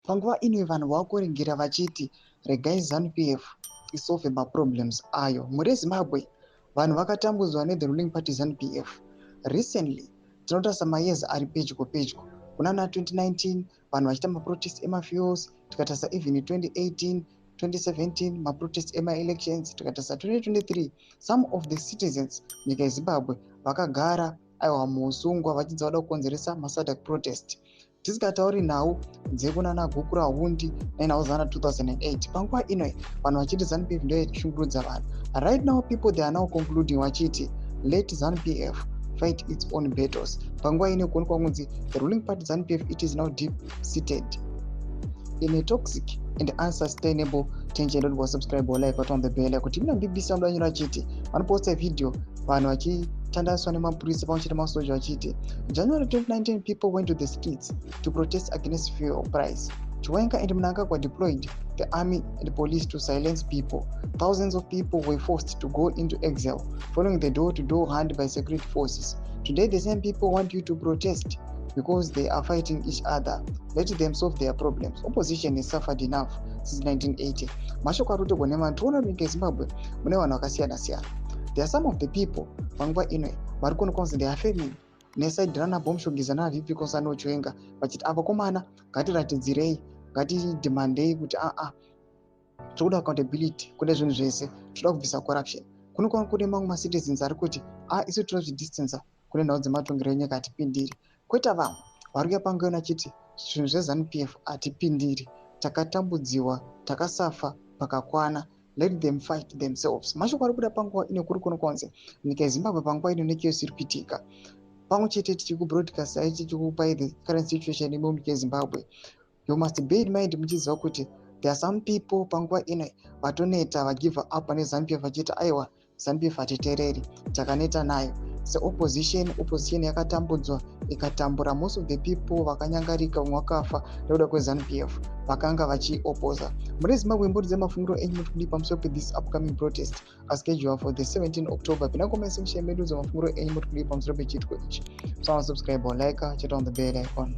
Panguva ino vanhu vakuringira vachiti regai ZANU PF isolve maproblems ayo. Mhuri yeZimbabwe, vanhu vakatambudzwa nethe ruling party ZANU PF. Recently tinotarisa mayears ari pedyo pedyo kunana 2019, vanhu vachiita maprotest emafuels. Tikatarisa even 2018, 2017, maprotest emaelections. Tikatarisa 2023, some of the citizens munyika yeZimbabwe vakagara aiwa muusungwa vachinzi vada kukonzeresa maSADC protest, tisingatauri nhau dzekunana Gukurahundi nenhau zana 2008. Panguva ino vanhu vachiti ZANU PF ndo yachishungurudza vanhu. Right now people, they are now concluding vachiti let ZANU PF fight its own battles. Panguva ino kuonekwa kunzi the ruling party ZANU PF, it is now deep seated in a toxic and unsustainable tension. Don't subscribe or like on the bell kuti mina BBC vanodanyura achiti vanoposta video vanhu vachitandaniswa nemapurisa pamwe chete masoja vachiti January 2019, people went to the streets to protest against fuel price. Chiwenga and Mnangagwa deployed the army and police to silence people. Thousands of people were forced to go into exile following the door-to-door hunt by security forces. Today the same people want you to protest because they are fighting each other. Let them solve their problems. Opposition has suffered enough since 1980. Mashoko ari kutorwa nevanhu. Tiona kuti nyika yeZimbabwe mune vanhu vakasiyana siyana. There are some of the people panguva ino vari kuonekwa kunzi they are family neside rana Bombshell Geza nana VP Constantino Chiwenga, vachiti avakomana ngatiratidzirei, ngatidemandei kuti aa tiri accountability kune zvinhu zvese, toda kubvisa corruption. Kunokwana kune mamwe macitizens ari kuti a isu tinozvidistansa kune nhau dzematongero enyika, hatipindiri. Kwoita vamwe vari kuya panguva ino achiti zvinhu zveZANU PF hatipindiri, takatambudziwa, takasafa pakakwana, let them fight themselves. Mashoko ari kubuda panguva ino kuri kuno kwanzi nyika yeZimbabwe panguva ino nechaos iri kuitika. Pamwe chete tichikubroadcastai, tichikupai the current situation imo munyika yeZimbabwe. You must bear in mind muchiziva kuti there are some people panguva ino vatoneta, vagive up neZANU PF, vachiti aiwa, ZANU PF hatiteereri, takaneta nayo seopposition. Opposition yakatambudzwa, ikatambura. Most of the people vakanyangarika, vamwe vakafa nekuda kweZANU PF vakanga vachioposa. Mune Zimbabwe, mbori dzemafungiro enyu muri kudii pamusoro pethis upcoming protest scheduled for the 17 October? Pinda comment section medu, dzemafungiro enyu muri kudii pamusoro pechiitiko ichi? So subscribe or like, cheta on the bell icon.